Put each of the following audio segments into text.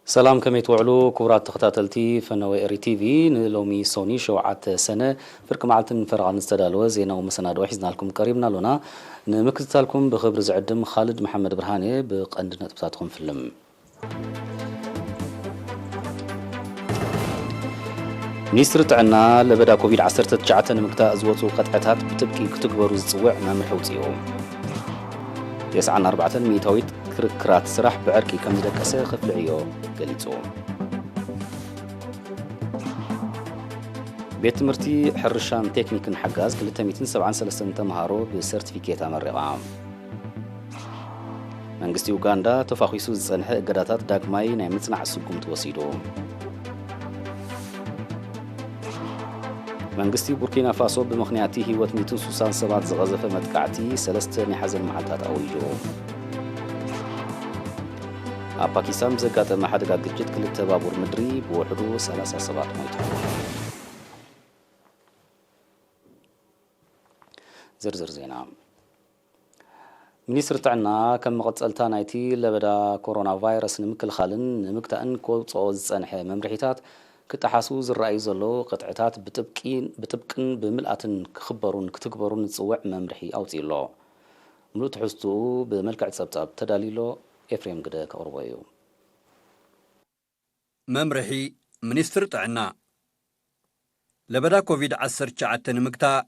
ሰላም፣ ከመይ ትውዕሉ ክቡራት ተኸታተልቲ ፈነወ ኤሪ ቲቪ? ንሎሚ ሶኒ ሸውዓተ ሰነ ፍርቂ መዓልትን ፈረቓን ዝተዳለወ ዜናዊ መሰናድኦ ሒዝናልኩም ቀሪብና ኣሎና። ንምክትታልኩም ብኽብሪ ዝዕድም ኻልድ መሓመድ ብርሃን እየ። ብቐንዲ ነጥብታት ክንፍልም። ሚኒስትሪ ጥዕና ለበዳ ኮቪድ ዓሰርተ ትሽዓተ ንምግታእ ዝወፁ ቅጥዕታት ብጥብቂ ክትግበሩ ዝፅውዕ መምርሒ ኣውፂኡ። ተስዓን ኣርባዕተን ሚእታዊት ክርክራት ስራሕ ብዕርቂ ከም ዝደቀሰ ክፍሊ ዕዮ ገሊጹ። ቤት ትምህርቲ ሕርሻን ቴክኒክን ሓጋዝ ክልተ ሚእትን ሰብዓን ሰለስተን ተምሃሮ ብሰርቲፊኬት ኣመሪቓ። መንግስቲ ኡጋንዳ ተፋኺሱ ዝጸንሐ እገዳታት ዳግማይ ናይ ምጽናዕ ስጉምቲ ወሲዱ። መንግስቲ ቡርኪና ፋሶ ብምኽንያት ህይወት ሚእትን ሱሳን ሰባት ዝቐዘፈ መጥቃዕቲ ሰለስተ ናይ ሓዘን መዓልታት ኣዊጁ። ኣብ ፓኪስታን ብዘጋጠመ ሓደጋ ግጭት ክልተ ባቡር ምድሪ ብውሕዱ ሰላሳ ሰባት ሞይቶም። ዝርዝር ዜና። ሚኒስትሪ ጥዕና ከም መቐጸልታ ናይቲ ለበዳ ኮሮና ቫይረስ ንምክልኻልን ንምግታእን ከውጽኦ ዝጸንሐ መምርሒታት ክጠሓሱ ዝረኣዩ ዘለዉ ቅጥዕታት ብጥብቂ-፣ ብጥብቅን ብምልኣትን ክኽበሩን ክትግበሩን ዝጽውዕ መምርሒ ኣውጺኡ ኣሎ። ምሉእ ትሕዝትኡ ብመልክዕ ጸብጻብ ተዳልዩ ኣሎ። ኤፍሬም ግደ ከቕርቦ እዩ። መምርሒ ሚኒስትሪ ጥዕና። ለበዳ ኮቪድ ዓሰርተ ትሽዓተ ንምግታእ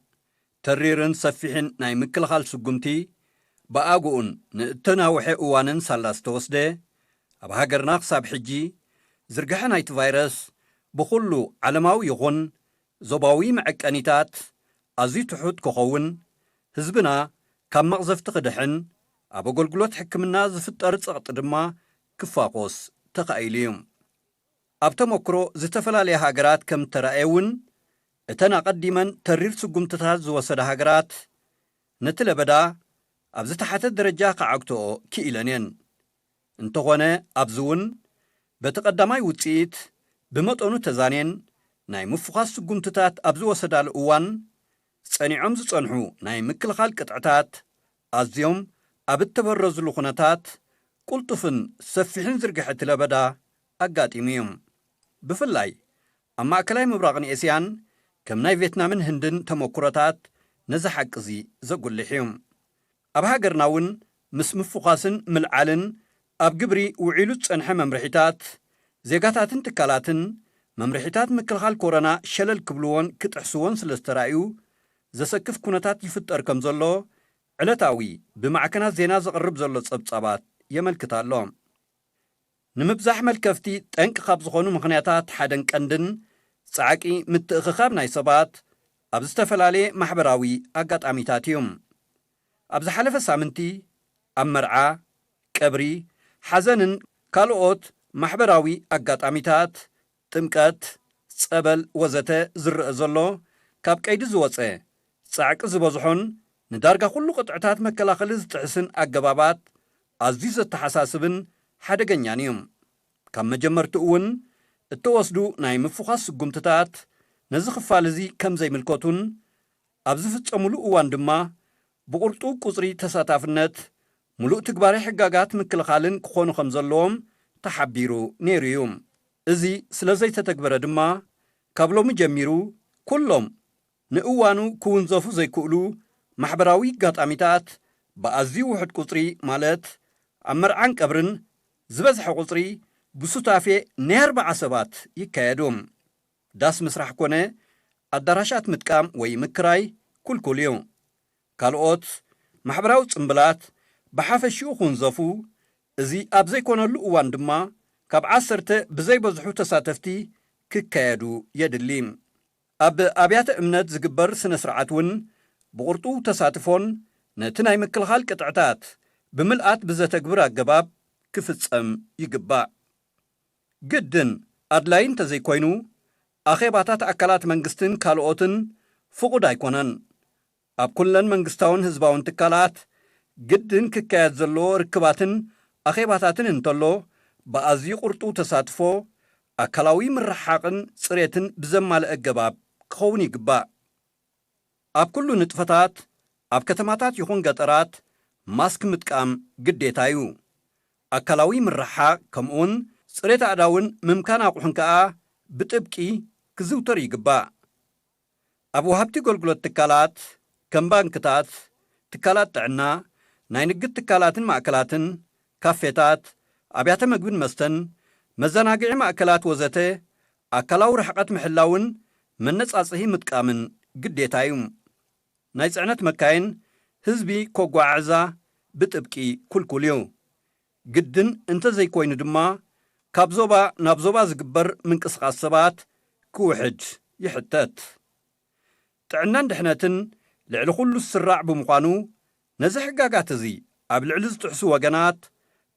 ተሪርን ሰፊሕን ናይ ምክልኻል ስጉምቲ ብኣግኡን ንእተናውሐ እዋንን ሳላ ዝተወስደ፣ ኣብ ሃገርና ክሳብ ሕጂ ዝርግሐ ናይቲ ቫይረስ ብኹሉ ዓለማዊ ይኹን ዞባዊ መዐቀኒታት ኣዝዩ ትሑት ክኸውን፣ ህዝብና ካብ መቕዘፍቲ ክድሕን፣ ኣብ ኣገልግሎት ሕክምና ዝፍጠር ጸቕጢ ድማ ክፋኾስ ተኻኢሉ እዩ። ኣብ ተመክሮ ዝተፈላለያ ሃገራት ከም እተራእየ እውን፣ እተን ኣቐዲመን ተሪር ስጉምትታት ዝወሰዳ ሃገራት፣ ነቲ ለበዳ ኣብ ዝተሓተ ደረጃ ክዓግትኦ ክኢለን እየን። እንተኾነ፣ ኣብዚ እውን በቲ ቀዳማይ ውጽኢት ብመጠኑ ተዛንየን ናይ ምፍዃስ ስጉምትታት ኣብ ዝወሰዳሉ እዋን፣ ጸኒዖም ዝጸንሑ ናይ ምክልኻል ቅጥዕታት ኣዝዮም ኣብ እተበረዝሉ ኩነታት፣ ቅልጡፍን ሰፊሕን ዝርግሐ እቲ ለበዳ ኣጋጢሙ እዩ። ብፍላይ ኣብ ማእከላይ ምብራቕን ኤስያን፣ ከም ናይ ቬትናምን ህንድን ተመኩሮታት፣ ነዚ ሓቂ እዚ ዘጉልሕ እዩ። ኣብ ሃገርና እውን ምስ ምፍዃስን ምልዓልን ኣብ ግብሪ ውዒሉ ዝጸንሐ መምርሒታት፣ ዜጋታትን ትካላትን መምርሒታት ምክልኻል ኮሮና ሸለል ክብልዎን ክጥሕስዎን ስለ ዝተራእዩ፣ ዘሰክፍ ኩነታት ይፍጠር ከም ዘሎ፣ ዕለታዊ ብማዕከናት ዜና ዝቐርብ ዘሎ ጸብጻባት የመልክት ኣሎ። ንምብዛሕ መልከፍቲ ጠንቂ ካብ ዝኾኑ ምኽንያታት ሓደን ቀንድን፣ ጻዕቂ ምትእኽኻብ ናይ ሰባት ኣብ ዝተፈላለየ ማሕበራዊ ኣጋጣሚታት እዩ። ኣብ ዝሓለፈ ሳምንቲ፣ ኣብ መርዓ፣ ቀብሪ፣ ሓዘንን ካልኦት ማሕበራዊ ኣጋጣሚታት፣ ጥምቀት፣ ጸበል ወዘተ ዝረአ ዘሎ፣ ካብ ቀይዲ ዝወጸ፣ ጻዕቂ ዝበዝሖን ንዳርጋ ኩሉ ቅጥዕታት መከላኸሊ ዝጥሕስን ኣገባባት ኣዝዩ ዘተሓሳስብን ሓደገኛን እዩ። ካብ መጀመርትኡ እውን እተወስዱ ናይ ምፍዃስ ስጉምትታት ነዚ ክፋል እዚ ከም ዘይምልከቱን፣ ኣብ ዝፍጸሙሉ እዋን ድማ ብቕርጡው ቁጽሪ ተሳታፍነት፣ ምሉእ ትግባረ ሕጋጋት ምክልኻልን ክኾኑ ከም ዘለዎም ተሓቢሩ ነይሩ እዩ። እዚ ስለ ዘይተተግበረ ድማ፣ ካብ ሎሚ ጀሚሩ ኩሎም ንእዋኑ ክውንዘፉ ዘይክእሉ ማሕበራዊ ኣጋጣሚታት ብኣዝዩ ውሑድ ቁጽሪ፣ ማለት ኣብ መርዓን ቀብርን ዝበዝሐ ቁጽሪ ብሱታፌ ናይ ኣርብዓ ሰባት ይካየዱ። ዳስ ምስራሕ ኮነ ኣዳራሻት ምጥቃም ወይ ምክራይ ክልኩል እዩ። ካልኦት ማሕበራዊ ጽምብላት ብሓፈሽኡ ክውንዘፉ፣ እዚ ኣብ ዘይኮነሉ እዋን ድማ ካብ ዓሰርተ ብዘይበዝሑ ተሳተፍቲ ክካየዱ የድሊ። ኣብ ኣብያተ እምነት ዝግበር ስነ ስርዓት እውን ብቕርጡ ተሳትፎን ነቲ ናይ ምክልኻል ቅጥዕታት ብምልኣት ብዘተግብር ኣገባብ ክፍጸም ይግባእ። ግድን ኣድላይ እንተዘይኮይኑ፣ ኣኼባታት ኣካላት መንግስትን ካልኦትን ፍቑድ ኣይኮነን። ኣብ ኩለን መንግስታውን ህዝባውን ትካላት ግድን ክካየድ ዘለዎ ርክባትን ኣኼባታትን እንተሎ፣ ብኣዝዩ ቅርጡው ተሳትፎ፣ ኣካላዊ ምርሕሓቕን ጽሬትን ብዘማልአ ኣገባብ ክኸውን ይግባእ። ኣብ ኩሉ ንጥፈታት፣ ኣብ ከተማታት ይኹን ገጠራት፣ ማስክ ምጥቃም ግዴታ እዩ። ኣካላዊ ምርሕሓቕ፣ ከምኡውን ጽሬት ኣእዳውን ምምካን ኣቑሑን ከኣ ብጥብቂ ክዝውተር ይግባእ። ኣብ ወሃብቲ ኣገልግሎት ትካላት፣ ከም ባንክታት፣ ትካላት ጥዕና፣ ናይ ንግድ ትካላትን ማእከላትን፣ ካፌታት፣ ኣብያተ መግብን መስተን፣ መዘናግዒ ማእከላት ወዘተ፣ ኣካላዊ ርሕቀት ምሕላውን መነጻጽሂ ምጥቃምን ግዴታ እዩ። ናይ ጽዕነት መካይን ህዝቢ ከጓዓዕዛ ብጥብቂ ክልኩል እዩ። ግድን እንተዘይኮይኑ ድማ፣ ካብ ዞባ ናብ ዞባ ዝግበር ምንቅስቓስ ሰባት ክውሕድ ይሕተት። ጥዕናን ድሕነትን ልዕሊ ኩሉ ዝስራዕ ብምዃኑ፣ ነዚ ሕጋጋት እዚ ኣብ ልዕሊ ዝጥሕሱ ወገናት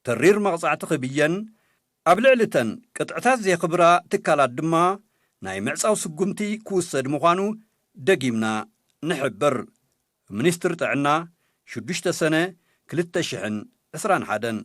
ተሪር መቕጻዕቲ ክብየን፣ ኣብ ልዕሊ እተን ቅጥዕታት ዘየኽብራ ትካላት ድማ ናይ ምዕጻው ስጉምቲ ክውሰድ ምዃኑ ደጊምና ንሕብር። ሚኒስትሪ ጥዕና፣ ሽዱሽተ ሰነ ክልተ ሽሕን ዕስራን ሓደን።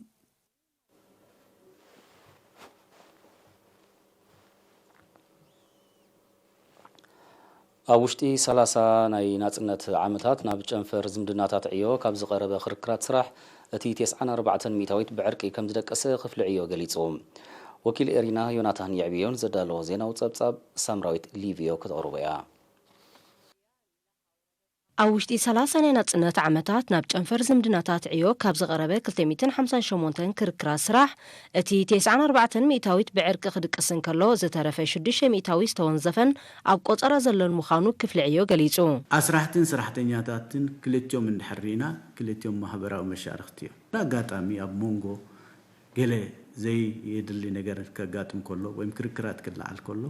ኣብ ውሽጢ ሰላሳ ናይ ናጽነት ዓመታት ናብ ጨንፈር ዝምድናታት ዕዮ ካብ ዝቐረበ ክርክራት ስራሕ፣ እቲ ተስዓን ኣርባዕተን ሚእታዊት ብዕርቂ ከም ዝደቀሰ ክፍሊ ዕዮ ገሊጹ። ወኪል ኤሪና ዮናታን የዕብዮን ዘዳለዎ ዜናዊ ጸብጻብ ሳምራዊት ሊቪዮ ክተቕርቦ እያ። ኣብ ውሽጢ ሰላሳ ናይ ናጽነት ዓመታት ናብ ጨንፈር ዝምድናታት ዕዮ ካብ ዝቐረበ ክልተ ሚእትን ሓምሳን ሸሞንተን ክርክራት ስራሕ፣ እቲ ተስዓን ኣርባዕተን ሚእታዊት ብዕርቂ ክድቅስ እንከሎ፣ ዝተረፈ ሽዱሽተ ሚእታዊት ዝተወንዘፈን ኣብ ቆጸራ ዘሎን ምዃኑ ክፍሊ ዕዮ ገሊጹ። ኣስራሕትን ሰራሕተኛታትን ክልቲኦም እንድሕር ርኢና፣ ክልቲኦም ማህበራዊ መሻርኽቲ እዮም። ኣጋጣሚ ኣብ መንጎ ገለ ዘየድሊ ነገር ከጋጥም ከሎ ወይም ክርክራት ክለዓል ከሎ፣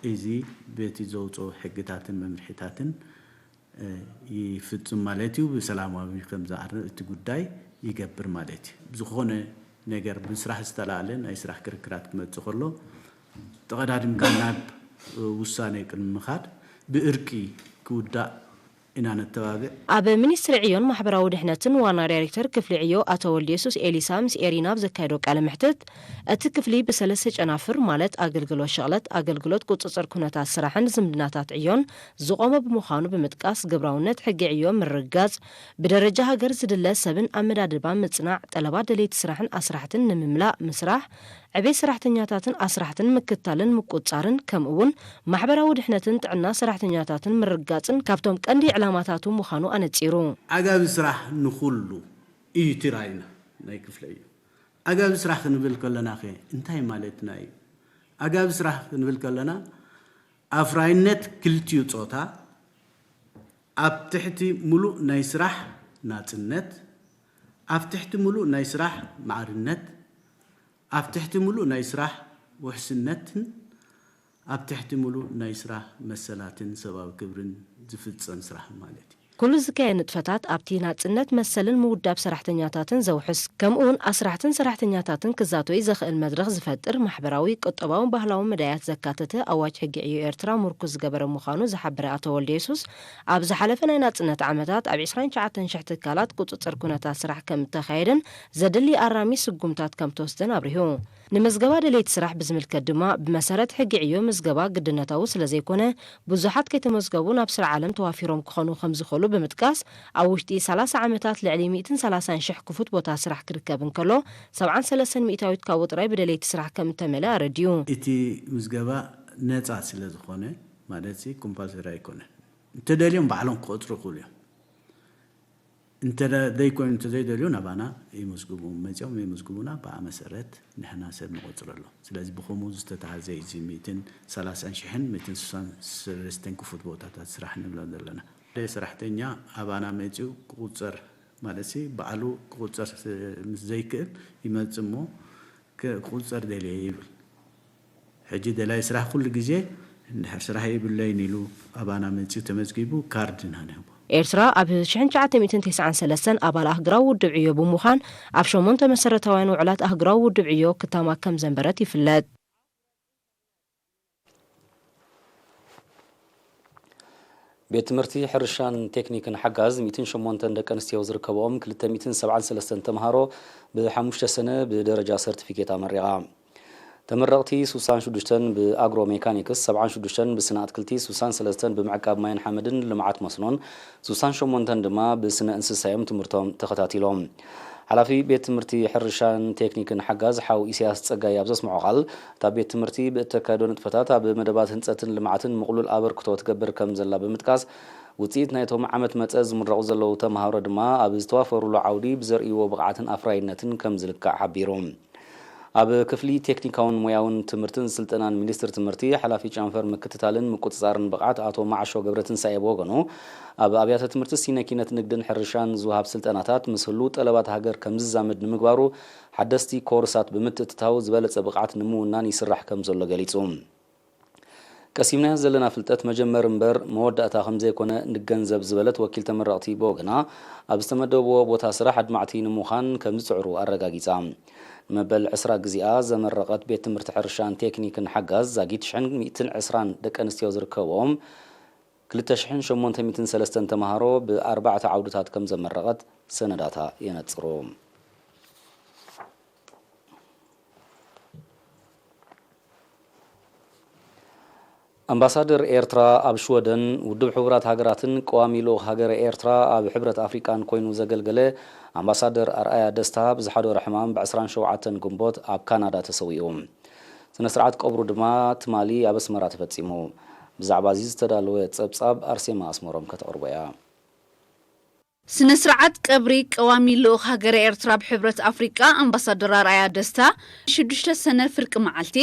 እዚ በቲ ዘውፅኦ ሕግታትን መምርሒታትን፣ እ፣ ይፍጽም ማለት እዩ። ብሰላማዊ ከም ዝዓርፍ እቲ ጉዳይ ይገብር ማለት እዩ። ዝኾነ ነገር ብስራሕ ዝተላዕለ ናይ ስራሕ ክርክራት ክመጽእ ከሎ፣ ተቐዳዲምካ ናብ፣ እ፣ ውሳኔ ቅድሚ ምኻድ ብእርቂ ክውዳእ ኢና ነተባብዕ። ኣብ ሚኒስትሪ ዕዮን ማሕበራዊ ድሕነትን ዋና ዳይሬክተር ክፍሊ ዕዮ ኣቶ ወልደየሱስ ኤሊሳ ምስ ኤሪና ኣብ ዘካየዶ ቃለ መሕትት፣ እቲ ክፍሊ ብሰለስተ ጨናፍር፣ ማለት ኣገልግሎት ሸቕለት፣ ኣገልግሎት ቁጽጽር ኩነታት ስራሕን ዝምድናታት ዕዮን ዝቖመ ብምዃኑ ብምጥቃስ፣ ግብራውነት ሕጊ ዕዮ ምርግጋጽ፣ ብደረጃ ሃገር ዝድለ ሰብን ኣመዳድባን ምጽናዕ፣ ጠለባት ደለይቲ ስራሕን ኣስራሕትን ንምምላእ ምስራሕ፣ ዕቤት ሰራሕተኛታትን ኣስራሕትን ምክታልን ምቁጽጻርን፣ ከምኡ እውን ማሕበራዊ ድሕነትን ጥዕና ሰራሕተኛታትን ምርግጋጽን ካብቶም ቀንዲ ዕላማታቱ ምዃኑ ኣነጺሩ። ዓጋቢ ስራሕ ንኹሉ እዩ እቲ ራእይና ናይ ክፍለ እዩ። ዓጋቢ ስራሕ ክንብል ከለና ኸ እንታይ ማለትና እዩ? ዓጋቢ ስራሕ ክንብል ከለና ኣፍራይነት ክልቲኡ ጾታ፣ ኣብ ትሕቲ ምሉእ ናይ ስራሕ ናጽነት፣ ኣብ ትሕቲ ምሉእ ናይ ስራሕ ማዕርነት፣ ኣብ ትሕቲ ምሉእ ናይ ስራሕ ውሕስነትን ኣብ ትሕቲ ምሉእ ናይ ስራሕ መሰላትን ሰብኣዊ ክብርን ዝፍጸም ስራሕ ማለት እዩ። ኩሉ ዝካየድ ንጥፈታት ኣብቲ ናጽነት መሰልን ምውዳብ ሰራሕተኛታትን ዘውሕስ፣ ከምኡውን ኣስራሕትን ሰራሕተኛታትን ክዛተዩ ዘኽእል መድረኽ ዝፈጥር ማሕበራዊ፣ ቁጠባውን ባህላውን መዳያት ዘካተተ ኣዋጅ ሕጊ ዕዮ ኤርትራ ምርኩስ ዝገበረ ምዃኑ ዝሓበረ ኣቶ ወልደየሱስ፣ ኣብ ዝሓለፈ ናይ ናጽነት ዓመታት ኣብ ዕስራን ትሽዓተን ሽሕ ትካላት ቁጽጽር ኩነታት ስራሕ ከም እተኻየደን ዘድሊ ኣራሚ ስጉምታት ከም ተወስደን ኣብሪሁ። ንምዝገባ ደለይቲ ስራሕ ብዝምልከት ድማ፣ ብመሰረት ሕጊ ዕዮ ምዝገባ ግድነታዊ ስለ ዘይኮነ፣ ብዙሓት ከይተመዝገቡ ናብ ስራሕ ዓለም ተዋፊሮም ክኾኑ ከም ዝኽእሉ ብምጥቃስ፣ ኣብ ውሽጢ ሰላሳ ዓመታት ልዕሊ ሚእትን ሰላሳን ሽሕ ክፉት ቦታ ስራሕ ክርከብ እንከሎ፣ ሰብዓን ሰለስተን ሚእታዊት ካብኡ ጥራይ ብደለይቲ ስራሕ ከም እተመልአ ኣረዲኡ። እቲ ምዝገባ ነጻ ስለ ዝኾነ፣ ማለት ሲ ኮምፓልሰሪ ኣይኮነን። እንተደልዮም ባዕሎም ክቆጽሩ ይኽእሉ እዮም። እንተ ዘይኮይኑ፣ እንተ ዘይደልዩ ናባና ይምዝግቡ፣ መጺኦም ይምዝግቡና፣ ብኣ መሰረት ንሕና ሰብ ንቆጽረሎም። ስለዚ ብኸምኡ ዝተታሕዘ እዩ እዚ ሚእትን ሰላሳን ሽሕን ሚእትን ስሳን ሰለስተን ክፉት ቦታታት ስራሕ ንብሎ ዘለና። ሓደ ሰራሕተኛ ኣባና መጺኡ ክቁጸር ማለት ሲ ባዕሉ ክቁጸር ስ-፣ ምስ ዘይክእል ይመጽእ እሞ፣ ክ-፣ ክቁጸር ደልየ ይብል። ሕጂ ደላይ ስራሕ ኩሉ ግዜ እንድሕር ስራሕ የብለይን ኢሉ ኣባና መጺኡ ተመዝጊቡ ካርድ ኢና ንህቦ። ኤርትራ ኣብ ሽሕን ትሽዓተ ሚእትን ተስዓን ሰለስተን ኣባል ኣህጉራዊ ውድብ ዕዮ ብምዃን ኣብ ሸሞንተ መሰረታውያን ውዕላት ኣህጉራዊ ውድብ ዕዮ ክታማ ከም ዘንበረት ይፍለጥ። ቤት ትምህርቲ ሕርሻን ቴክኒክን ሓጋዝ ሚእትን ሸሞንተን ደቂ ኣንስትዮ ዝርከብኦም ክልተ ሚእትን ሰብዓን ሰለስተን ተምሃሮ ብሓሙሽተ ሰነ ብደረጃ ሰርቲፊኬት ኣመሪቓ። ተመረቕቲ ስሳን ሽዱሽተን ብኣግሮ ሜካኒክስ፣ ሰብዓን ሽዱሽተን ብስነ ኣትክልቲ፣ ስሳን ሰለስተን ብምዕቃብ ማይን ሓመድን ልምዓት መስኖን፣ ስሳን ሸሞንተን ድማ ብስነ እንስሳ እዮም ትምህርቶም ተኸታቲሎም። ሓላፊ ቤት ትምህርቲ ሕርሻን ቴክኒክን ሓጋዝ ሓው ኢሳያስ ጸጋይ ኣብ ዘስምዖ ቃል፣ እታ ቤት ትምህርቲ ብእተካየዶ ንጥፈታት ኣብ መደባት ህንጸትን ልምዓትን ምቕሉል ኣበርክቶ ትገብር ከም ዘላ ብምጥቃስ፣ ውጽኢት ናይቶም ዓመት መጸ ዝምረቑ ዘለዉ ተምሃሮ ድማ ኣብ ዝተዋፈሩሉ ዓውዲ ብዘርእይዎ ብቕዓትን ኣፍራይነትን ከም ዝልካዕ ሓቢሩ። ኣብ ክፍሊ ቴክኒካውን ሞያውን ትምህርትን ስልጠናን ሚኒስትር ትምህርቲ ሓላፊ ጨንፈር ምክትታልን ምቁጽጻርን ብቕዓት ኣቶ መዓሾ ገብረትንሳኤ ብወገኑ፣ ኣብ ኣብያተ ትምህርቲ ሲነ ኪነት ንግድን ሕርሻን ዝወሃብ ስልጠናታት ምስ ህሉው ጠለባት ሃገር ከም ዝዛመድ ንምግባሩ ሓደስቲ ኮርሳት ብምትእትታው ዝበለጸ ብቕዓት ንምውናን ይስራሕ ከም ዘሎ ገሊጹ። ቀሲምናዮ ዘለና ፍልጠት መጀመር እምበር መወዳእታ ከም ዘይኮነ ንገንዘብ ዝበለት ወኪል ተመረቕቲ ብወገና፣ ኣብ ዝተመደብዎ ቦታ ስራሕ ኣድማዕቲ ንምዃን ከም ዝጽዕሩ ኣረጋጊጻ። ንመበል ዕስራ ግዜኣ ዘመረቐት ቤት ትምህርቲ ሕርሻን ቴክኒክን ሓጋዝ ዛጊት ሽሕን ሚእትን ዕስራን ደቂ ኣንስትዮ ዝርከብኦም ክልተ ሽሕን ሸሞንተ ሚእትን ሰለስተን ተምሃሮ ብኣርባዕተ ዓውድታት ከም ዘመረቐት ሰነዳታ የነጽሩ። ኣምባሳደር ኤርትራ ኣብ ሽወደን፣ ውድብ ሕቡራት ሃገራትን ቀዋሚ ልኡኽ ሃገረ ኤርትራ ኣብ ሕብረት ኣፍሪቃን ኮይኑ ዘገልገለ ኣምባሳደር ኣርኣያ ደስታ ብዝሓደሮ ሕማም ብ ዕስራን ሸውዓተን ግንቦት ኣብ ካናዳ ተሰዊኡ። ስነ ስርዓት ቀብሩ ድማ ትማሊ ኣብ ኣስመራ ተፈጺሙ። ብዛዕባ እዚ ዝተዳለወ ጸብጻብ ኣርሴማ ኣስመሮም ከተቕርቦ እያ። ስነ ስርዓት ቀብሪ ቀዋሚ ልኡኽ ሃገረ ኤርትራ ኣብ ሕብረት ኣፍሪቃ ኣምባሳደር ኣርኣያ ደስታ ሽዱሽተ ሰነ ፍርቂ መዓልቲ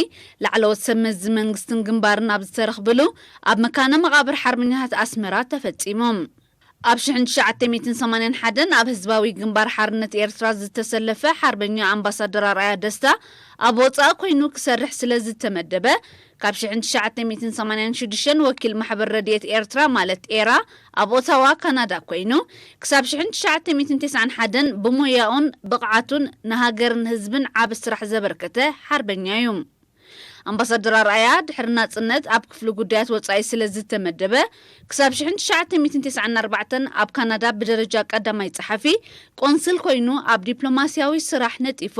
ላዕለዎት ሰብ መዚ መንግስትን ግንባርን ኣብ ዝተረኽብሉ ኣብ መካነ መቓብር ሓርበኛታት ኣስመራ ተፈጺሙ። ኣብ ሽሕን ትሽዓተ ሚእትን ሰማንያን ሓደን ኣብ ህዝባዊ ግንባር ሓርነት ኤርትራ ዝተሰለፈ ሓርበኛ ኣምባሳደር ኣርኣያ ደስታ ኣብ ወጻኢ ኮይኑ ክሰርሕ ስለ ዝተመደበ ካብ ሽሕን ትሽዓተ ሚእትን ሰማንያን ሽዱሽተን ወኪል ማሕበር ረድኤት ኤርትራ ማለት ኤራ ኣብ ኦታዋ ካናዳ ኮይኑ ክሳብ ሽሕን ትሽዓተ ሚእትን ተስዓን ሓደን ብሞያኡን ብቕዓቱን ንሃገርን ህዝብን ዓቢ ስራሕ ዘበርከተ ሓርበኛ እዩ። ኣምባሳደር ኣርኣያ ድሕሪ ናጽነት ኣብ ክፍሊ ጉዳያት ወጻኢ ስለ ዝተመደበ ክሳብ ሽሕን ትሽዓተ ሚእትን ተስዓን ኣርባዕተን ኣብ ካናዳ ብደረጃ ቀዳማይ ጸሓፊ ቆንስል ኮይኑ ኣብ ዲፕሎማስያዊ ስራሕ ነጢፉ።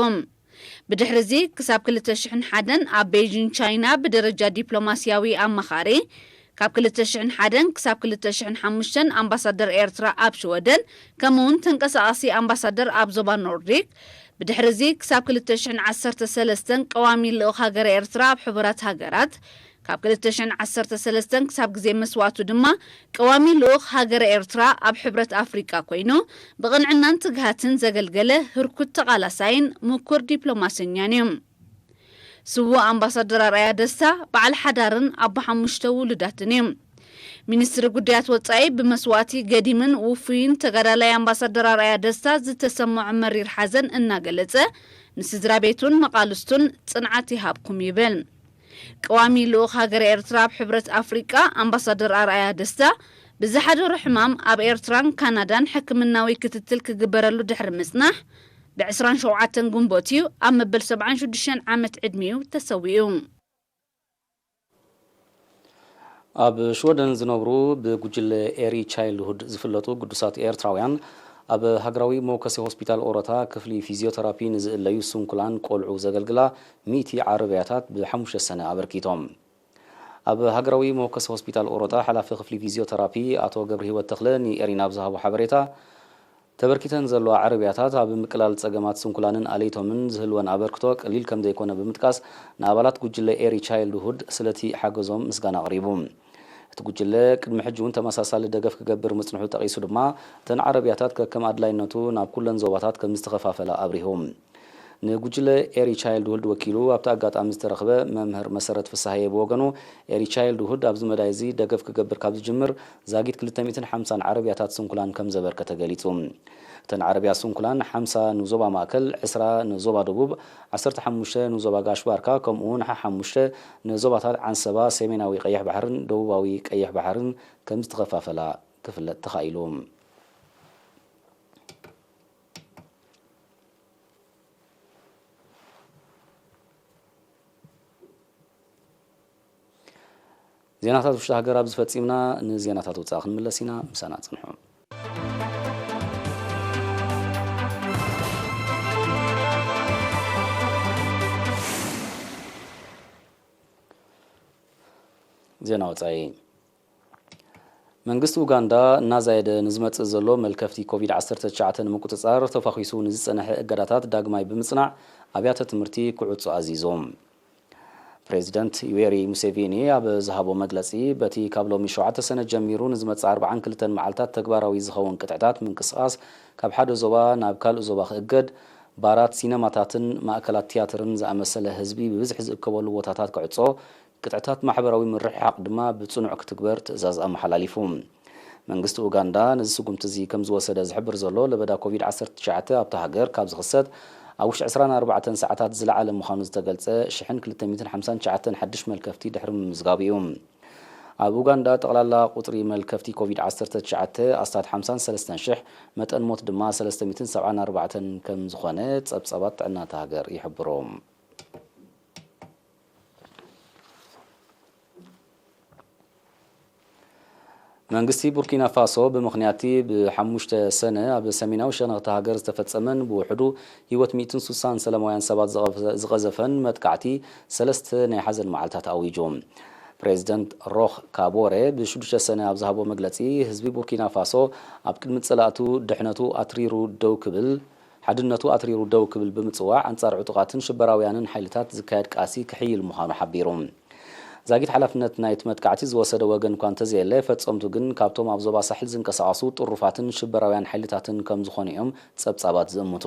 ብድሕሪ እዚ ክሳብ ክልተ ሽሕን ሓደን ኣብ ቤይጂን ቻይና ብደረጃ ዲፕሎማስያዊ ኣማኻሪ፣ ካብ ክልተ ሽሕን ሓደን ክሳብ ክልተ ሽሕን ሓሙሽተን ኣምባሳደር ኤርትራ ኣብ ሽወደን፣ ከምኡውን ተንቀሳቓሲ ኣምባሳደር ኣብ ዞባ ኖርዲክ፣ ብድሕሪ እዚ ክሳብ ክልተ ሽሕን ዓሰርተ ሰለስተን ቀዋሚ ልኡኽ ሃገረ ኤርትራ ኣብ ሕቡራት ሃገራት፣ ካብ ክልተ ሽሕን ዓሰርተ ሰለስተን ክሳብ ግዜ መስዋእቱ ድማ ቀዋሚ ልኡኽ ሃገረ ኤርትራ ኣብ ሕብረት ኣፍሪቃ ኮይኑ ብቕንዕናን ትግሃትን ዘገልገለ ህርኩት ተቓላሳይን ምኩር ዲፕሎማሰኛን እዩ። ስዉእ ኣምባሳደር ኣርኣያ ደስታ በዓል ሓዳርን ኣቦ ሓሙሽተ ውሉዳትን እዩ። ሚኒስትሪ ጉዳያት ወጻኢ ብመስዋእቲ ገዲምን ውፉይን ተጋዳላይ ኣምባሳደር ኣርኣያ ደስታ ዝተሰምዖ መሪር ሓዘን እናገለጸ ንስድራ ቤቱን መቓልስቱን ጽንዓት ይሃብኩም ይብል። ቀዋሚ ልኡኽ ሃገረ ኤርትራ ኣብ ሕብረት ኣፍሪቃ ኣምባሳደር ኣርኣያ ደስታ ብዝሓደሮ ሕማም ኣብ ኤርትራን ካናዳን ሕክምናዊ ክትትል ክግበረሉ ድሕሪ ምጽናሕ ብ ዕስራን ሸውዓተን ግንቦት እዩ ኣብ መበል ሰብዓን ሽዱሽተን ዓመት ዕድሚኡ ተሰዊኡ። ኣብ ሽወደን ዝነብሩ ብጉጅለ ኤሪ ቻይልድሁድ ዝፍለጡ ግዱሳት ኤርትራውያን ኣብ ሃገራዊ መወከሲ ሆስፒታል ኦሮታ ክፍሊ ፊዚዮተራፒ ንዝእለዩ ስንኩላን ቆልዑ ዘገልግላ ሚእቲ ዓረብያታት ብሓሙሽተ ሰነ ኣበርኪቶም። ኣብ ሃገራዊ መወከሲ ሆስፒታል ኦሮታ ሓላፊ ክፍሊ ፊዚዮተራፒ ኣቶ ገብረሂወት ተኽለ ንኤሪና ብዝሃቦ ሓበሬታ፣ ተበርኪተን ዘለዋ ዓረብያታት ኣብ ምቅላል ጸገማት ስንኩላንን ኣለይቶምን ዝህልወን ኣበርክቶ ቀሊል ከም ዘይኮነ ብምጥቃስ፣ ንኣባላት ጉጅለ ኤሪ ቻይልድሁድ ስለቲ ሓገዞም ምስጋና ኣቕሪቡ። እቲ ጉጅለ ቅድሚ ሕጂ እውን ተመሳሳሊ ደገፍ ክገብር ምጽንሑ ጠቒሱ ድማ፣ እተን ዓረብያታት ከከም ኣድላይነቱ ናብ ኩለን ዞባታት ከም ዝተኸፋፈላ ኣብሪሁ። ንጉጅለ ኤሪ ቻይልድሁድ ወኪሉ ኣብቲ ኣጋጣሚ ዝተረኽበ መምህር መሰረት ፍስሃየ ብወገኑ፣ ኤሪ ቻይልድሁድ ኣብዚ መዳይ እዚ ደገፍ ክገብር ካብ ዝጅምር ዛጊት ክልተ ሚእትን ሓምሳን ዓረብያታት ስንኩላን ከም ዘበርከተ ገሊጹ። እተን ዓረብያ ስንኩላን ሓምሳ ንዞባ ማእከል፣ ዕስራ ንዞባ ደቡብ፣ ዓሰርተ ሓሙሽተ ንዞባ ጋሽ ባርካ፣ ከምኡ እውን ሓሓሙሽተ ንዞባታት ዓንሰባ፣ ሰሜናዊ ቀይሕ ባሕርን ደቡባዊ ቀይሕ ባሕርን ከም ዝተኸፋፈላ ክፍለጥ ተኻኢሉ። ዜናታት ውሽጢ ሃገር ኣብዚ ፈጺምና፣ ንዜናታት ወጻኢ ክንምለስ ኢና። ምሳና ጽንሑ። ዜና ወጻኢ። መንግስቲ ኡጋንዳ እናዛየደ ንዝመጽእ ዘሎ መልከፍቲ ኮቪድ ዓሰርተ ትሽዓተ ንምቁጽጻር ተፋኺሱ ንዝጸንሐ እገዳታት ዳግማይ ብምጽናዕ ኣብያተ ትምህርቲ ክዕጹ ኣዚዞም። ፕሬዚደንት ዩዌሪ ሙሴቪኒ ኣብ ዝሃቦ መግለጺ፣ በቲ ካብ ሎሚ ሸውዓተ ሰነ ጀሚሩ ንዝመጽእ ኣርባዓን ክልተን መዓልታት ተግባራዊ ዝኸውን ቅጥዕታት ምንቅስቓስ ካብ ሓደ ዞባ ናብ ካልእ ዞባ ክእገድ፣ ባራት፣ ሲነማታትን ማእከላት ትያትርን ዝኣመሰለ ህዝቢ ብብዝሒ ዝእከበሉ ቦታታት ክዕጾ፣ ቅጥዕታት ማሕበራዊ ምርሕሓቕ ድማ ብጽኑዕ ክትግበር ትእዛዝ ኣመሓላሊፉ። መንግስቲ ኡጋንዳ ነዚ ስጉምቲ እዚ ከም ዝወሰደ ዝሕብር ዘሎ ለበዳ ኮቪድ ዓሰርተ ትሽዓተ ኣብታ ሃገር ካብ ዝኽሰት ኣብ ውሽጢ ዕስራን ኣርባዕተን ሰዓታት ዝለዓለ ምዃኑ ዝተገልጸ ሽሕን ክልተ ሚእትን ሓምሳን ትሽዓተን ሓድሽ መልከፍቲ ድሕሪ ምምዝጋቡ እዩ። ኣብ ኡጋንዳ ጠቕላላ ቁጽሪ መልከፍቲ ኮቪድ ዓሰርተ ትሽዓተ ኣስታት ሓምሳን ሰለስተን ሽሕ፣ መጠን ሞት ድማ ሰለስተ ሚእትን ሰብዓን ኣርባዕተን ከም ዝኾነ ጸብጻባት ጥዕና እታ ሃገር ይሕብሩ። መንግስቲ ቡርኪና ፋሶ ብምኽንያትቲ ብሓሙሽተ ሰነ ኣብ ሰሜናዊ ሸነኽቲ ሃገር ዝተፈጸመን ብውሕዱ ህይወት ሚእትን ሱሳን ሰላማውያን ሰባት ዝቐዘፈን መጥቃዕቲ ሰለስተ ናይ ሓዘን መዓልታት ኣዊጁ። ፕሬዚደንት ሮኽ ካቦሬ ብሽዱሽተ ሰነ ኣብ ዝሃቦ መግለጺ፣ ህዝቢ ቡርኪና ፋሶ ኣብ ቅድሚ ጸላእቱ ድሕነቱ ኣትሪሩ ደው ክብል ሓድነቱ ኣትሪሩ ደው ክብል ብምጽዋዕ፣ ኣንጻር ዕጡቓትን ሽበራውያንን ሓይልታት ዝካየድ ቃልሲ ክሕይል ምዃኑ ሓቢሩ። ዛጊት ሓላፍነት ናይቲ መጥቃዕቲ ዝወሰደ ወገን እኳ እንተዘየለ፣ ፈጸምቱ ግን ካብቶም ኣብ ዞባ ሳሕል ዝንቀሳቐሱ ጥሩፋትን ሽበራውያን ሓይልታትን ከም ዝኾኑ እዮም ጸብጻባት ዝእምቱ።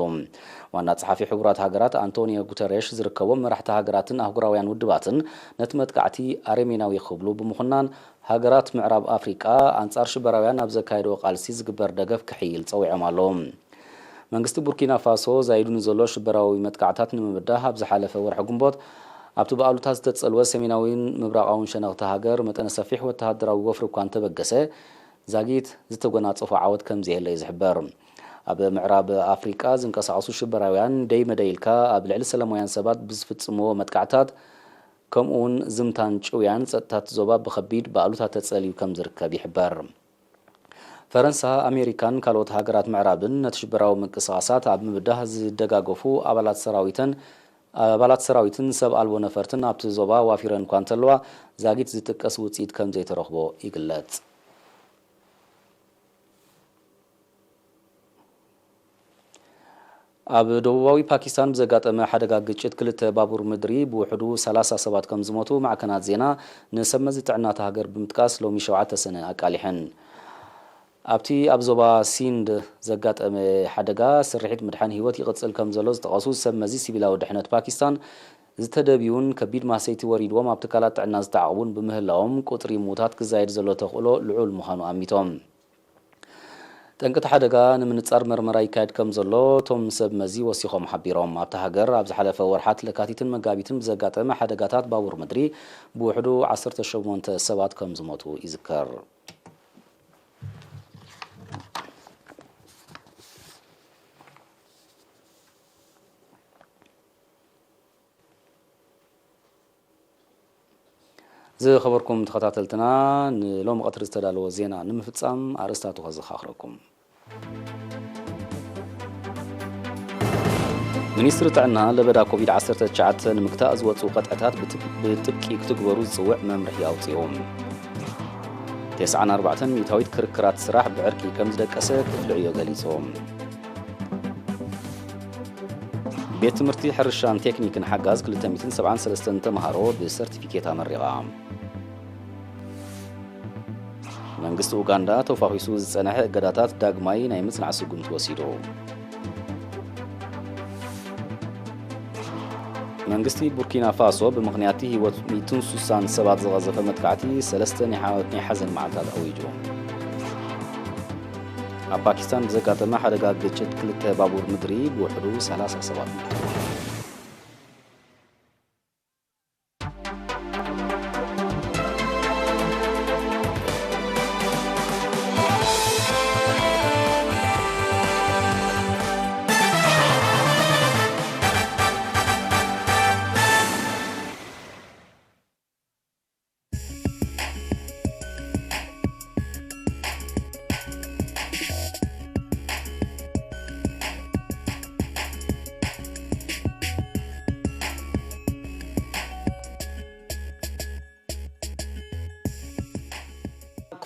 ዋና ጸሓፊ ሕቡራት ሃገራት ኣንቶኒዮ ጉተሬሽ ዝርከቦም መራሕቲ ሃገራትን ኣህጉራውያን ውድባትን ነቲ መጥቃዕቲ ኣረሜናዊ ክብሉ ብምኹናን፣ ሃገራት ምዕራብ ኣፍሪቃ ኣንጻር ሽበራውያን ኣብ ዘካየድዎ ቃልሲ ዝግበር ደገፍ ክሕይል ጸዊዖም ኣለዉ። መንግስቲ ቡርኪና ፋሶ ዛይዱ ንዘሎ ሽበራዊ መጥቃዕታት ንምብዳህ፣ ኣብ ዝሓለፈ ወርሒ ግንቦት ኣብቲ ብኣሉታ ዝተጸልወ ሰሜናዊን ምብራቓውን ሸነኽቲ ሃገር መጠነ ሰፊሕ ወተሃደራዊ ወፍሪ እኳ እንተበገሰ፣ ዛጊት ዝተጎናጸፎ ዓወት ከም ዘየለ እዩ ዝሕበር። ኣብ ምዕራብ ኣፍሪቃ ዝንቀሳቐሱ ሽበራውያን ደይ መደይ ኢልካ ኣብ ልዕሊ ሰላማውያን ሰባት ብዝፍጽምዎ መጥቃዕታት፣ ከምኡውን ዝምታን ጭውያን ጸጥታት ዞባ ብኸቢድ ብኣሉታ ተጸልዩ ከም ዝርከብ ይሕበር። ፈረንሳ፣ ኣሜሪካን ካልኦት ሃገራት ምዕራብን ነቲ ሽበራዊ ምንቅስቓሳት ኣብ ምብዳህ ዝደጋገፉ ኣባላት ሰራዊተን ኣባላት ሰራዊትን ሰብ ኣልቦ ነፈርትን ኣብቲ ዞባ ዋፊረን እኳ እንተለዋ፣ ዛጊት ዝጥቀስ ውጽኢት ከም ዘይተረኽቦ ይግለጽ። ኣብ ደቡባዊ ፓኪስታን ብዘጋጠመ ሓደጋ ግጭት ክልተ ባቡር ምድሪ ብውሕዱ ሰላሳ ሰባት ከም ዝሞቱ ማዕከናት ዜና ንሰብ መዚ ጥዕና እታ ሃገር ብምጥቃስ ሎሚ ሸውዓተ ሰነ ኣቃሊሐን። ኣብቲ ኣብ ዞባ ሲንድ ዘጋጠመ ሓደጋ ስርሒት ምድሓን ህይወት ይቕጽል ከም ዘሎ ዝጠቐሱ ሰብ መዚ ሲቪላዊ ድሕነት ፓኪስታን፣ ዝተደብዩን ከቢድ ማህሰይቲ ወሪድዎም ኣብ ትካላት ጥዕና ዝተዓቕቡን ብምህላዎም ቁጽሪ ምዉታት ክዛየድ ዘሎ ተኽእሎ ልዑል ምዃኑ ኣሚቶም። ጠንቂ እቲ ሓደጋ ንምንጻር መርመራ ይካየድ ከም ዘሎ እቶም ሰብ መዚ ወሲኾም ሓቢሮም። ኣብታ ሃገር ኣብ ዝሓለፈ ወርሓት ለካቲትን መጋቢትን ብዘጋጠመ ሓደጋታት ባቡር ምድሪ ብውሕዱ ዓሰርተ ሸሞንተ ሰባት ከም ዝሞቱ ይዝከር። ዝኸበርኩም ተኸታተልትና፣ ንሎሚ ቀትሪ ዝተዳለወ ዜና ንምፍጻም ኣርእስታቱ ከዘኻኽረኩም። ሚኒስትሪ ጥዕና ለበዳ ኮቪድ ዓሰርተ ትሽዓተ ንምግታእ ዝወፁ ቀጥዕታት ብት-፣ ብጥብቂ ክትግበሩ ዝፅውዕ መምርሒ ኣውፂኡ። ተስዓን ኣርባዕተን ሚእታዊት ክርክራት ስራሕ ብዕርቂ ከም ዝደቀሰ ክፍሊ ዕዮ ገሊፁ። ቤት ትምህርቲ ሕርሻን ቴክኒክን ሓጋዝ ክልተ ሚእትን ሰብዓን ሰለስተን ተምሃሮ ብሰርቲፊኬት ኣመሪቓ። መንግስቲ ኡጋንዳ ተፋኺሱ ዝጸንሐ እገዳታት ዳግማይ ናይ ምጽናዕ ስጉምቲ ወሲዱ። መንግስቲ ቡርኪና ፋሶ ብምኽንያት ህይወት ሚእትን ሱሳን ሰባት ዝቐዘፈ መጥቃዕቲ ሰለስተ ናይ ሓ-፣ ናይ ሓዘን መዓልታት ኣዊጁ። ኣብ ፓኪስታን ብዘጋጠመ ሓደጋ ግጭት ክልተ ባቡር ምድሪ ብውሕዱ ሰላሳ ሰባት ሞቱ።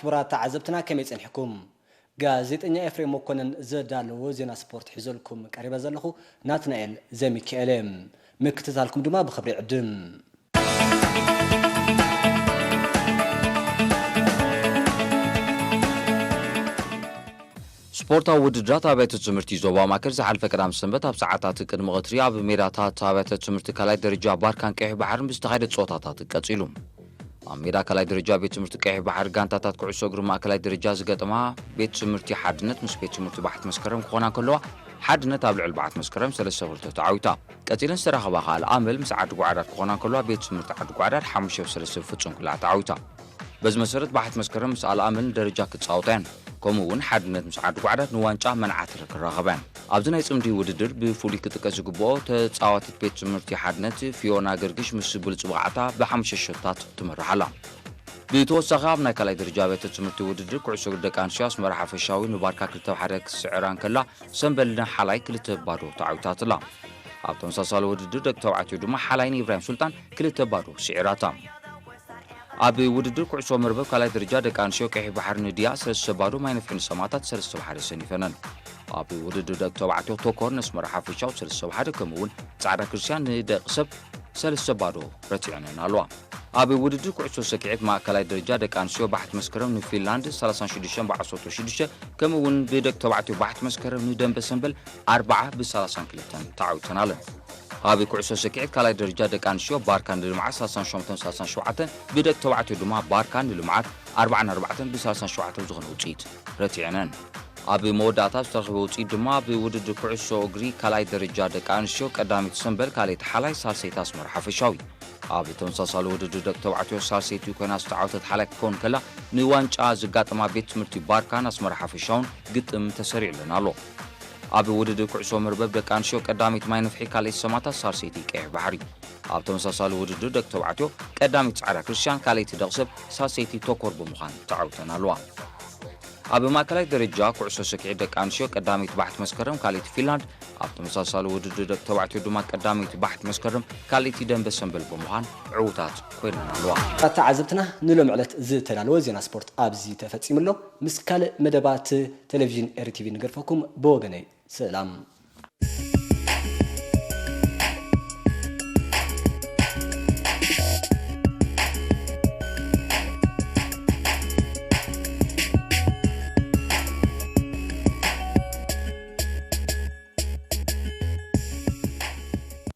ክቡራት ተዓዘብትና ከመይ ጸኒሕኩም? ጋዜጠኛ ኤፍሬም መኮነን ዘዳለዎ ዜና ስፖርት ሒዘልኩም ቀሪበ ዘለኹ ናትናኤል ዘሚካኤል እየ። ምክትታልኩም ድማ ብኽብሪ ይዕድም። ስፖርታዊ ውድድራት ኣብያተ ትምህርቲ ዞባ ማእከል ዝሓለፈ ቀዳም ሰንበት ኣብ ሰዓታት ቅድሚ ቀትሪ ኣብ ሜዳታት ኣብያተ ትምህርቲ ካልኣይ ደረጃ ባርካን ቀይሕ ባሕርን ብዝተኻየደ ጸወታታት ቀጺሉ። ኣብ ሜዳ ካልኣይ ደረጃ ቤት ትምህርቲ ቀይሕ ባሕሪ ጋንታታት ኩዕሶ እግሪ ማእከላይ ደረጃ ዝገጠማ ቤት ትምህርቲ ሓድነት ምስ ቤት ትምህርቲ ባሕት መስከረም ክኾና ከለዋ፣ ሓድነት ኣብ ልዕሊ ባሕት መስከረም ሰለስተ ክልተ ተዓዊታ። ቀጺለን ዝተራኸባ ከኣ ኣልኣመል ምስ ዓዲ ጓዕዳድ ክኾና ከለዋ፣ ቤት ትምህርቲ ዓዲ ጓዕዳድ ሓሙሽተ ብ ሰለስተ ብፍጹም ክልኣ ተዓዊታ። በዚ መሰረት ባሕት መስከረም ምስ ኣልኣመል ንደረጃ ክጻወታ እየን። ከምኡ እውን ሓድነት ምስ ዓዲ ጓዕዳድ ንዋንጫ መንዓትረ ክራኸባ እየን። ኣብዚ ናይ ጽምዲ ውድድር ብፍሉይ ክጥቀስ ዝግብኦ ተጻዋቲት ቤት ትምህርቲ ሓድነት ፊዮና ገርግሽ ምስ ብሉጽ ብቕዓታ ብሓሙሽተ ሸቶታት ትመርሕ ኣላ። ብተወሳኺ ኣብ ናይ ካልኣይ ደረጃ ቤት ትምህርቲ ውድድር ኩዕሶ እግሪ ደቂ ኣንስትዮ ኣስመራ ሓፈሻዊ ንባርካ ክልተ ብ ሓደ ክትስዕራ እንከላ፣ ሰምበል ንሓላይ ክልተ ብ ባዶ ተዓዊታትላ። ኣብ ተመሳሳሊ ውድድር ደቂ ተባዕትዮ ድማ ሓላይ ንኢብራሂም ሱልጣን ክልተ ብ ባዶ ስዒራታ። ኣብ ውድድር ኩዕሶ መርበብ ካልኣይ ደረጃ ደቂ ኣንስትዮ ቀይሕ ባሕሪ ንድያ ሰለስተ ብ ባዶ፣ ማይ ነፍሒ ንሰማእታት ሰለስተ ብ ሓደ ሰኒፈነን። ኣብ ውድድር ደቂ ተባዕትዮ ቶኮር ነስመራ ሓፈሻው ሰለስተ ብ ሓደ፣ ከምኡ እውን ጻዕዳ ክርስቲያን ንደቂ ሰብ ሰለስተ ብ ባዶ ረቲዐነን ኣለዋ። ኣብ ውድድር ኩዕሶ ሰኪዔት ማእከላይ ደረጃ ደቂ ኣንስትዮ ባሕት መስከረም ንፊንላንድ ሰላሳን ሽዱሽተን ብዓሰርተ ሽዱሽተ፣ ከምኡ እውን ብደቂ ተባዕትዮ ባሕት መስከረም ንደንበ ሰምበል ኣርብዓ ብ ሰላሳን ክልተን ተዓዊተን ኣለን። ኣብ ኩዕሶ ሰኪዔት ካልኣይ ደረጃ ደቂ ኣንስትዮ ባርካ ንልምዓት ሰላሳን ሸሞንተን ሰላሳን ሸውዓተን፣ ብደቂ ተባዕትዮ ድማ ባርካ ንልምዓት ኣርብዓን ኣርባዕተን ብ ሰላሳን ሸውዓተን ዝኾነ ውጽኢት ረቲዐነን። ኣብ መወዳእታ ዝተረኽበ ውጽኢት ድማ ብውድድር ኩዕሶ እግሪ ካልኣይ ደረጃ ደቂ ኣንስትዮ ቀዳሚት ሰምበል፣ ካልኣይቲ ሓላይ፣ ሳልሰይቲ ኣስመራ ሓፈሻዊ። ኣብ ተመሳሳሊ ውድድር ደቂ ተባዕትዮ ሳልሰይቲ ኮይና ዝተዓወተት ሓላይ ክትከውን ከላ፣ ንዋንጫ ዝጋጠማ ቤት ትምህርቲ ባርካን ኣስመራ ሓፈሻውን ግጥም ተሰሪዕለን ኣሎ። ኣብ ውድድር ኩዕሶ መርበብ ደቂ ኣንስትዮ ቀዳሚት ማይ ነፍሒ፣ ካልኣይቲ ሰማእታት፣ ሳልሰይቲ ቀይሕ ባሕሪ። ኣብ ተመሳሳሊ ውድድር ደቂ ተባዕትዮ ቀዳሚት ጻዕዳ ክርስቲያን፣ ካልኣይቲ ደቂ ሰብ፣ ሳልሰይቲ ቶኮር ብምዃን ተዓዊተን ኣለዋ። ኣብ ማእከላይ ደረጃ ኩዕሶ ሰኪዔት ደቂ ኣንስትዮ ቀዳሚት ባሕት መስከረም፣ ካልኣይቲ ፊንላንድ፣ ኣብ ተመሳሳሊ ውድድር ደቂ ተባዕትዮ ድማ ቀዳሚት ባሕት መስከረም፣ ካልኣይቲ ደንበ ሰምበል ብምዃን ዕዉታት ኮይነን ኣለዋ። ተዓዘብትና ንሎሚ ዕለት ዝተዳለወ ዜና ስፖርት ኣብዚ ተፈጺሙ ኣሎ። ምስ ካልእ መደባት ቴሌቪዥን ኤሪ ቲቪ ንገድፈኩም። ብወገነይ ሰላም።